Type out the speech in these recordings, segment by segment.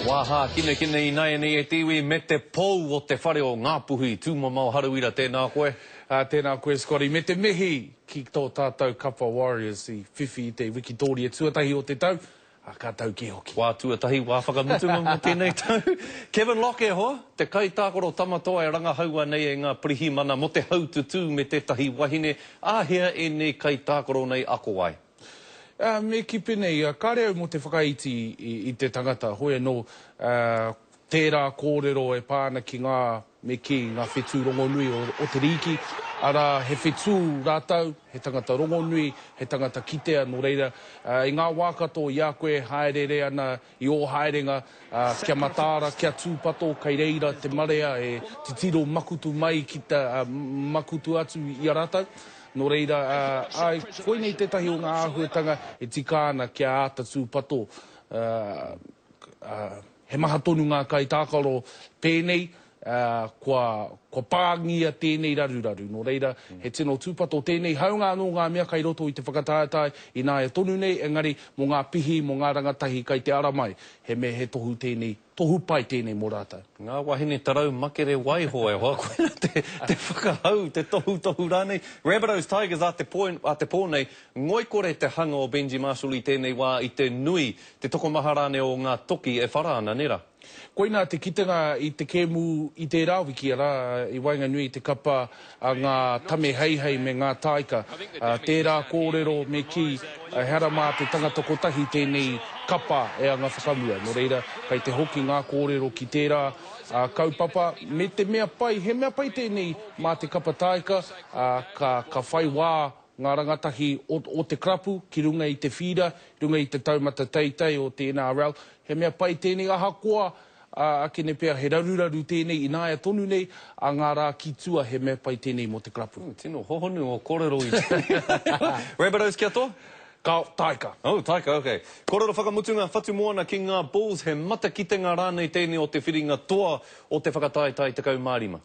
Wā hākinakina ināianei e te iwi me te pou o te whare o Ngāpuhi, Tūmamao Harawira, tēnā koe. Ā, tēnā koe Scotty, me te mihi ki tō tātou kapa Warriors i whiwhi i te wikitōria tuatahi o te tau, ā, ka tau kē hoki. Wā tuatahi, wā whakamutunga mō tēnei tau. Kevin Locke e hoa, te kaitākaro tamatoa e rangahaua nei e ngā pirihimana mō te haututū me tētahi wahine, āhea ēnei kaitākaro nei ako ai? Ā, me kī pēnei, kāre au mō te whakaiti i te tangata, hoi anō, ā, tērā kōrero e pā ana ki ngā, me kī, ngā whetū rongonui o te rīki, arā, he whetū rātou, he tangata rongonui, he tangata kitea, nō reira, ā, i ngā wā katoa i a koe e hāereere ana i ō haerenga, ā, kia mataara, kia tūpato, kei reira te marea e titiro makutu mai ki te, ā, makutu atu i a rātou. Nō reira, āe, koinei tētahi o ngā āhuatanga e tika ana kia āta tūpato. He maha tonu ngā kaitākaro pēnei, kua, kua pāngia tēnei raruraru. Nō reira, he tino tūpato tēnei, hāunga anō ngā mea kai roto i te whakataetae ināia tonu nei, engari mō ngā pihi, mō ngā rangatahi kai te ara mai, he mea he tohu tēnei Tohu pai tēnei mō rātou. Ngā wahine tarau makere waiho e hoa, koina te, te whakahau, te tohutohu rānei. Rabbitohs Tigers a te, po, a te pō nei, ngoikore te hanga o Benji Marshall i tēnei wā i te nui, te tokomaha rānei o ngā toki e whara ana, nē rā? Koina te kitenga i te kēmu i tērā wiki, arā, i waenganui i te kapa a ngā tame heihei me ngā taika. Tērā kōrero me kī, ehara mā te tangata kotahi tēnei kapa e anga whakamua. Nō reira, kei te hoki ngā kōrero ki tērā kaupapa. Me te mea pai, he mea pai tēnei mā te kapa taika, ka whai wā ngā rangatahi o te karapu ki runga i te whīra, runga i te taumata teitei o te NRL. He mea pai tēnei ahakoa Ā, akene pea he raruraru tēnei ināia tonu nei, ā ngā rā ki tua he mea pai tēnei mō te karapu. Ooh, tino hohonu ō kōrero i tēnei. Rabbitohs kia toa? Ka, taika. Oh, taika, ok. Kōrero whakamutunga, Whatumoana ki ngā Bulls, he matakitenga rānei tēnei o te whiringa toa o te whakataetae 15?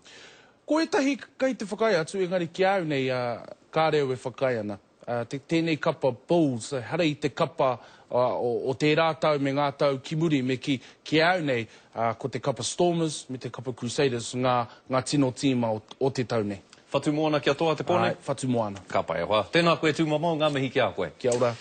Ko ētahi kei te whakaae atu, engari ki a au nei, ā, kāre au e whakaae ana. Tēnei kapa Bulls, ehara i te kapa o tērā tau me ngā tau ki muri, me kī, ki a au nei, ko te kapa Stormers me te kapa Crusaders ngā, ngā tino tīma o te tau nei. Whatumoana kia toa te pō nei? Āe, Whatumoana. Ka pai e hoa. Tēnā koe Tūmamao, ngā mihi ki a koe. Kia ora.